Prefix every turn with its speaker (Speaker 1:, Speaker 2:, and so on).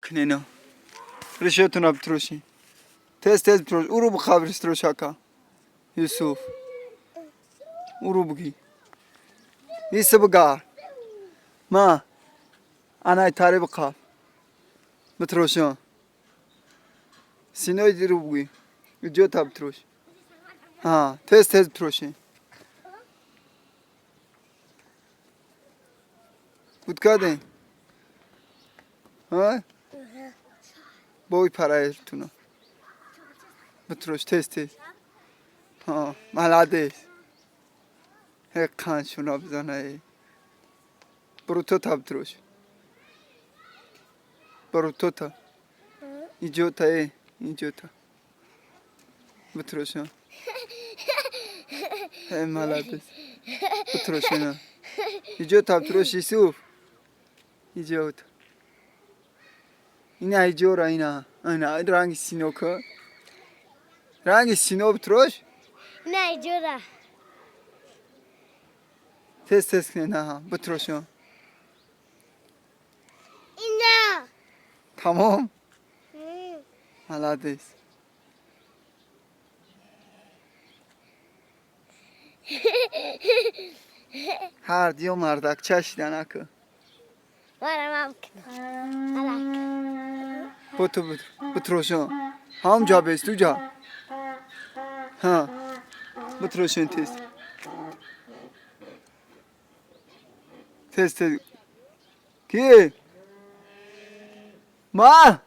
Speaker 1: Кнена. Решетуна битроши. Тез тез битрош. Уру бқабрис трошака. Юсуф. Уру буги. Иса бгар. Ма. Анай тари бқаб. Битрошон. Синой диру буги. Иҷо та битрош. Ҳа, тез тез битроши. Буд кардем? Ҳа? Бой параертуна. Битрош тез тез. Ҳа, молодец. Ҳе қаншуна бизана. Буру то та битрош. Буру то та. Иҷо та э, иҷо та. Битрош. Ҳе молодец. Битрош ина. Иҷо та битрош Юсуф. Иҷо та. Ина иҷора ина. Ина ранги сино ка. Ранги сино битрош.
Speaker 2: Не, иҷора.
Speaker 1: Тез тез кунед ҳа, битрошон.
Speaker 2: Ина.
Speaker 1: Тамом? Молодец. Ҳар диё мардакча шида наку.
Speaker 2: Вара мам кунам. Алак.
Speaker 1: Буту битрошон. Ҳам ҷа бесту ҷа. Ҳа. Битрошон тез. Тез тез. Ки? Ма?